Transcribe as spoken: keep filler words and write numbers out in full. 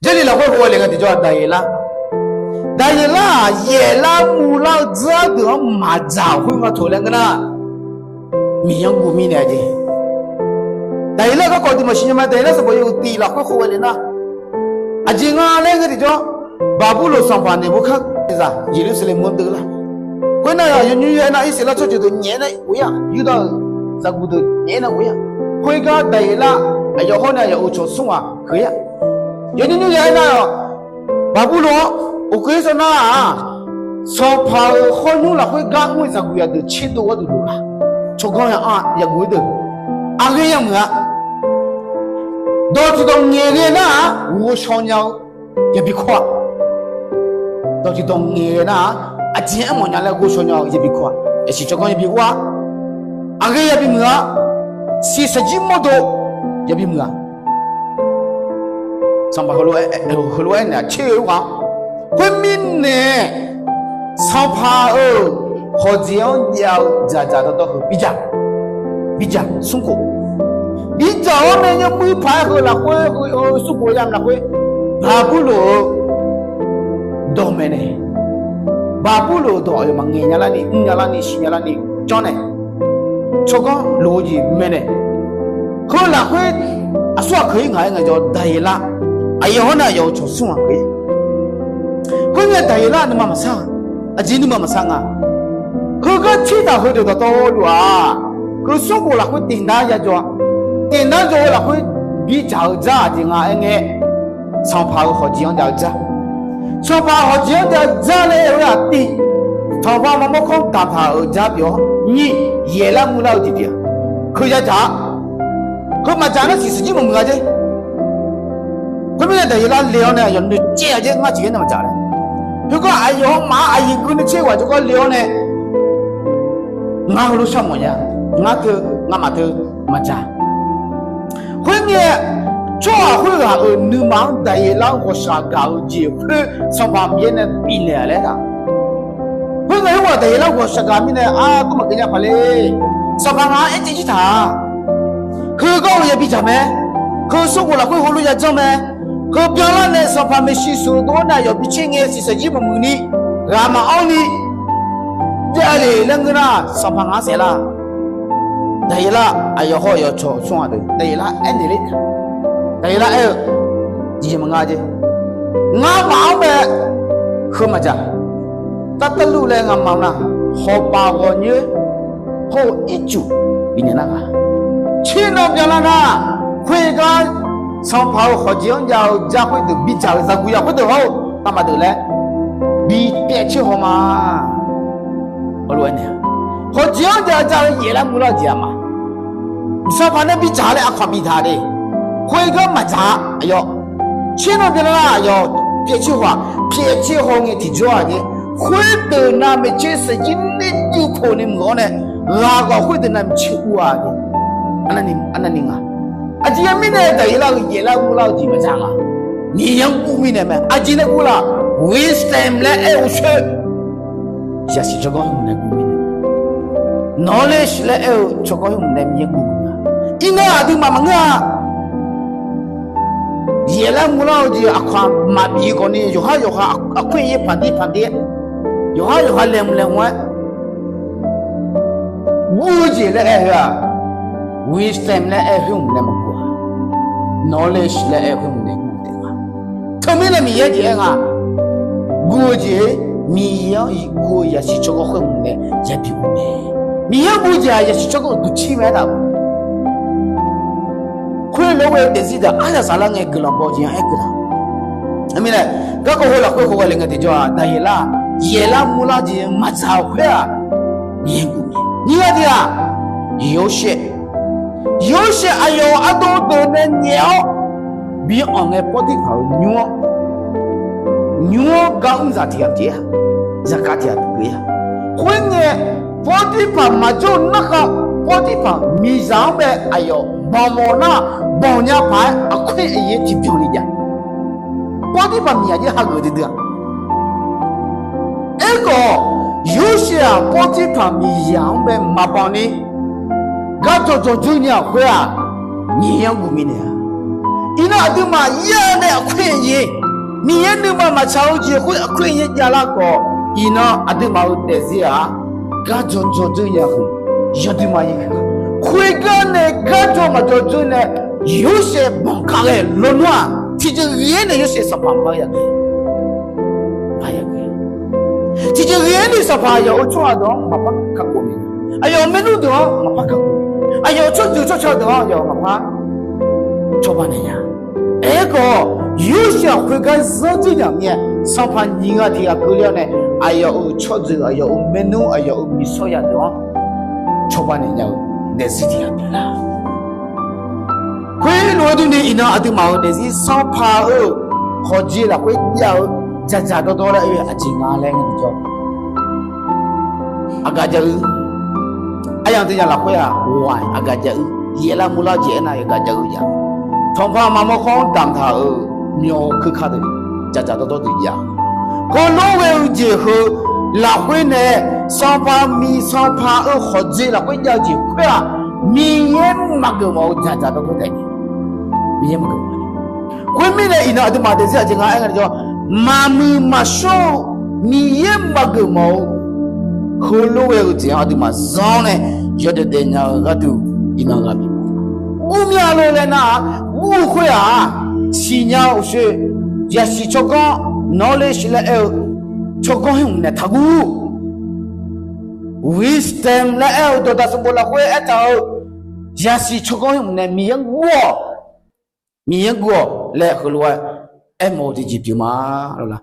Jarlif lafkhoer hawghae le ngae tiqjawr-aq Daqyeqlar. Daqyeqlar-aq yaeflar murlar-eu dzar deuq-anr maqdzaq-euq khoer nga taq laer ngeur nar, Miqyaer-anr guv mirnae jeq. Daqyeqlar garkawv duimaf siqnya ma. Daqyeqlar sanqbof yawhuiq tiq lafkhoer hawghae le nar, aqjeq nga laer ngeur tiqjawr, Baqburloq sanqpaq Neqburkar zaq Yeqlursaqlaeq mawr deuv lar. Khoernar-aq yawnymr yaw-aer nar Irsaqleqlav tsawrjeuq deuq nyaef-aer nar ghof-ir-aq, Yurdav-euq zaqguq deuq nyaef-aer nar ghof-ir-aq, khoergar Daqyeqlar aqyawf hawr nae aqyawf-euq cawq smr ghaq keuq-ir-aq, yawnymr yaw-aer nar-aq, Baqburloq-anr uqkeuv-ir sawr nar-aq, sanqpaq-euq hawrnymr lafkhoer gar mr-eu zaqguq yadeuq tserdov gharduq loq-a. Tsawrganr ya-anr yaguf-ir deuq, aqghae yameuq-a. Dawq tiqdawq ngaeqghae nar-aq ghovshaw nya-eu yabi kawr-a. Dawq tiqdawq ngaeqghae nar-aq aqjeq aermawf nya laer ghovshaw nya-eu yabi kawr-a. Yasiq tsawrganr yabi ur-a. Aqghae yabi muiq-a. Siqsaqjir mawrdo yabi muiq-a. Sanqpaq heulof-aer naeq-aq tser-eu ghaq-anr, khoermirnae sanqpaq-euq hawqjeq-anr jav-eu dzaqdzaq dawrdawr heu bidzaq, bidzaq smrkhof, bidzaq-awr nae yawmuiq paq-aer heu lafkhoer heu smrkhof yamq lafkhoer, Baqburloq-eu dawq maeqnaeq, Baqburloq-euq dawq aqyawf maqngaeq nya larni mr nya larni siqnya larni janrnaeq, tsawrganr loq-eu jeq maeqnaeq. Heu lafkhoer aqsur ghaq keuq-ir ngaq-aer ngaejawr Daqyeqlar, aqyawf hawr nae aqyawf-euq cawq smr ghaq keuq-ir. Khoerngae Daqyeqlar nuima maqsar, aqjeq nuima maqsar nga. Heugar tsertaq heudeuq dawqtawvluf-aq, heu smrkhof lafkhoer tiqnar yajawr-a. Tiqnar jawr-eu lafkhoer bidzaq-eu dzar aqjeq nga aer ngae, sanqpaq-euq hawqjeq-anr jav-eu dzar, sanqpaq hawqjeq-anr jav-eu dzar laer aer-eu ghaq tiq, tanqpaq maqmawr kanr daqtaq-euq dzar pyeuf-awr, nyiq, yaeflar murlar-eu jeq pyeuf-a. Heu yadzaq-a. Heu maqdzaq nar siqsaqjir maqmuiq-a jer. Khoermirnae Daqyeqlar le-awr nae aqyawf noeqcaev-a jer, ngar tiqghaq nae maqdzaq laer. Khoergar aqyawf-anr maqaer aqyuif guini tser ghaq jawrgar le-awr nae, ngar heulof sharmawf nya, ngar teu, ngamaf teu maqdzaq. Khoerngae, tsawrhaq khoerghaq-euq nuima-anr Daqyeqlar-anr ghawqshaq gaq-eu jeq khoer Sanqpaq Miqyaer nae bifnaeq-a laer taq. Khoerngae khoerghaq Daqyeqlar ghawqshaq gaq mirnae, a, dur maqkeuv nya paq le. Sanqpaq ngaq-anr aer tsaev jir taq-a. Heugar-euq yabi dzaq mae. Heu smrkhof lafkhoer heulof yajanr mae. Heu byanlar nae sanqpaq maeqshi sheuqdov-awr nae aqyawf bi tser ngae siqsaqjir maqmuiq ni, ghaq maqanr ni, javle laer ngeur nar, sanqpaq ngaq-anr saef lar. Daqyeqlar aqyawf hawr aqyawf cawq smr ghaq deuq Daqyeqlar aernaeq ler. Daqyeqlar aer-eu, tiqjeq maqnga jeq. Ngamaf-anr bae heu maqdzaq. Tartarluf laer ngamaf nar, hawpaf ghawqnyoer hawr-eu ircuf bifnaeq nar nga. Tsernan byanlar nar, khoergar sanqpaq-euq hawqjeq-anr jav-eu dzar khoerdeuq bidzaq-eu zaqguq ya khoerdeuq hawr-eu ngamaf deuq laer bi pyaev tser haw ma. Hawqjeq-anr jav-eu dzar-eu yaeflar murlar-eu jeq-aq ma. Sanqpaq nae bidzaq laer aqkawq-aq bidzaq de. Khoergar maqdzaq-a aqyawf. Tsernan byanlar nar aqyawf pyaev tser haw-aq, pyaev tser haw ngae tiqjawr-aq jeq. Khoerdeuq navmaqtser saqjir nir juv khof ni muiq-awr nae, ghaq ghawq khoerdeuq navmaqtser ur-a jeq. Arnavni nga. Aqjeq mirnae Daqyeqlar-eu yaeflar murlar-eu jeq maqdzaq nga. Miqyaer-anr guv mirnae mae. Aqjeq nae guv laf, wisdom laer aer-eu coer, yasiq tsawrganr hmq nae guv mirnae, knowledge laer aer-eu tsawrganr hmq nae Miqyaer guv nga. Iqnan aqduimaf maqngeur-a. Yaeflar murlar-eu jeq aqkawq-aq maqbif khawfni, yawqhar yawqha aqkoer yaer paqdir paqdir-aer, yawqhar yawqha laeqhmq laeqhmq-aer guv-eu jeq laer aer-eu-aq, wisdom laer aer-eu khoer hmq nae maqguv-a. Knowledge laer aer-eu khoer hmq nae guv taef nga. Teumirnae Miqyaer jeq aer nga. Guv-eu jeq, Miqyaer-anr guv-eu yasiq tsawrganr khoer hmq nae yabi guv mae. Miqyaer-anr guv-eu jeq-aq yasiq tsawrganr uqduq cir mae aertaq-euq. Khoerlof-aer ghae-eu daefzir deuq aryaq saflar ngae guiqlanq baw jeq-anr aer guiqlanq. Teumirnae garkawv heu lafkhoer hawghae le ngae tiqjawr-aq Daqyeqlar-aq, yaeflar murlar jeq maqdzaq-euq khoer-aq, Miqyaer guv mae. Nyiq ghaq tiq ghaq, Yorsaev. Yorsaev aqyawf ardov deuq nae nyaef-awr bi anq ngae Pawrtirpaq-euq nymr-anr, nymr-anr gar mr zaq tiq ghaq pyeuf-a, zaqkhav tiq ghaq pyeuf-a. Khoerngae, Pawrtirpaq maqjawr-eu narkhav, Pawrtirpaq miqzaq-anr bae aqyawf banq mawf nar, banq nya paq-aer aqkoer aqyaer tiqbyan ni jav. Pawrtirpaq miqzaq jir hageuf duidui-a. Aerkhawf, Yorsaev-aq Pawrtirpaq miqzaq-anr bae maqbanq ni, gar dzaw dzaw dzoer nya-euq khoer-aq, Miqyaer-anr guv mirnae-a. Iqnan aqduimaf yar nae aqkoer-aer, Miqyaer nuima maqtsaq-eu jeq khoer aqkoer-aer javlar khawf, iqnan aqduimaf-euq daefzir-aq, gar dzaw dzaw dzeur nya-eu yawduima-ir. Khoergar nae gar dzaw maqdzaw dzeur nae, Yorsaev banq kar ghae lawnmr-aq, tiqjeq ghae-aer nae Yorsaev sanqpaq maqpar ya Tiqjeq ghae-aer nae sanqpaq aqyawf-euq tsawrhaq deuq-anr maqpar kakhof naeq nya. Aqyawf-euq maernmr deuq-anr maqpar kakhof naeq nya. Aqyawf-euq tsawrjeuq tsawrca deuq-anr aqyawf maqpar cawba naeq nya. Aerkhawf, Yorsaev khoergar zanr dzeur nya-eu mirnae, sanqpaq nyiq ghaq tiq ghaq keuvle-awr nae, aqyawf-euq tsawrjeuq, aqyawf-euq maernmr, aqyawf-euq miqsawryaq deuq-anr cawba naeq nya-eu daefzir tiq ghaq pyeuflar. Khoerlof-aer durni iqnan aqduimaf-euq daefzir sanqpaq-euq hawqjeq lafkhoer jav-eu dzaqdzaq dawrdawr laer oe aqjeq nga laer ngae tiqjawr, aqgaf jav-eu, aryamq deuq ya lafkhoer-aq, ghaq aqgaf jav-eu, yaeflar murlar jeq aernar aqgaf jav-eu ya. Tanqpaq maqmawr khawr-anr damqtaq-euq myawq-eu keuka deuq, dzaqdzaq dawrdawr deuq jav. Heulof ghae-eu jeq heu lafkhoer nae, sanqpaq miq sanqpaq-euq hawqjeq lafkhoer jav-eu jeq khoer-aq, Miqyaer maqgeuf mawf-eu dzaqdzaq dawrdawr taef-a. Miqyaer maqgeuf mawf-a. Khoermirnae iqnan aqduimaf daefzir aqjeq nga aer nga tiqjawr, maqmuiq maqshawr-eu, Miqyaer maqgeuf mawf-eu heulof ghae-eu jeq-anr aqduimaf zanr nae yawdaef daef nya-eu gharduq iqnan ghaq bif ma. Gurmya lor laer nar-aq, gur-eu khoer-aq, siqnya-eu uqshoe, yaqsiq tsawrganr, knowledge laer aer-eu tsawrganr hmq nae taqguv. Wisdom laer aer-eu dawqdaq sanqbof lafkhoer aertaq-eu yaqsiq tsawrganr hmq nae Miqyaer-anr guv-awq, Miqyaer-anr guv-awq laer heulof-aer aermawf-eu tiqjeq pyeuf ma lor la.